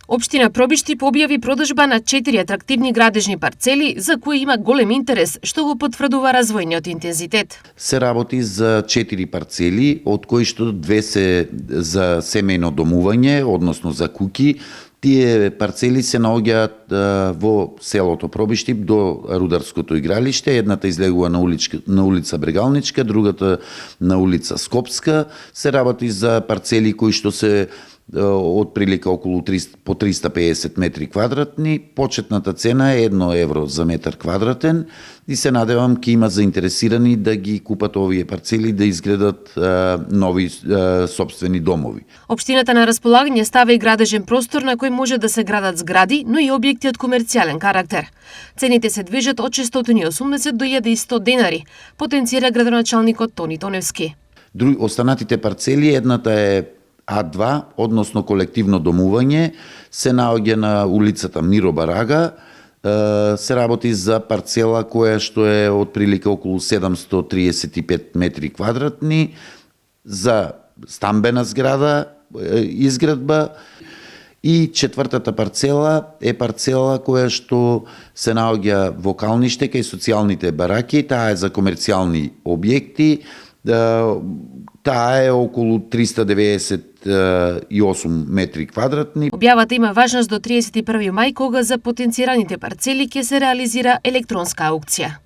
Општина Пробишти објави продажба на 4 атрактивни градежни парцели за кои има голем интерес, што го потврдува развојниот интензитет. Се работи за 4 парцели, од кои што 2 се за семејно домување, односно за куќи. Тие парцели се наоѓаат во селото Пробишти до Рударското игралиште. Едната излегува на улица Брегалничка, другата на улица Скопска. Се работи за парцели кои што се од прилика околу по 350 метри квадратни. Почетната цена е 1 евро за метар квадратен и се надевам ќе има заинтересирани да ги купат овие парцели да изградат нови сопствени домови. Општината на располагање става и градежен простор на кој може да се градат згради, но и објекти од комерцијален карактер. Цените се движат од 680 до 1100 денари, потенцира градоначалникот Тони Тоневски. Останатите парцели, едната е А2, односно колективно домување, се наоѓа на улицата Миро Барага. Се работи за парцела која што е од прилика околу 735 метри квадратни за стамбена зграда, изградба. И четвртата парцела е парцела која што се наоѓа во Калниште кај социјалните бараки, таа е за комерцијални објекти. Таа е околу 398 метри квадратни. Објавата има важност до 31 мај, кога за потенцираните парцели ќе се реализира електронска аукција.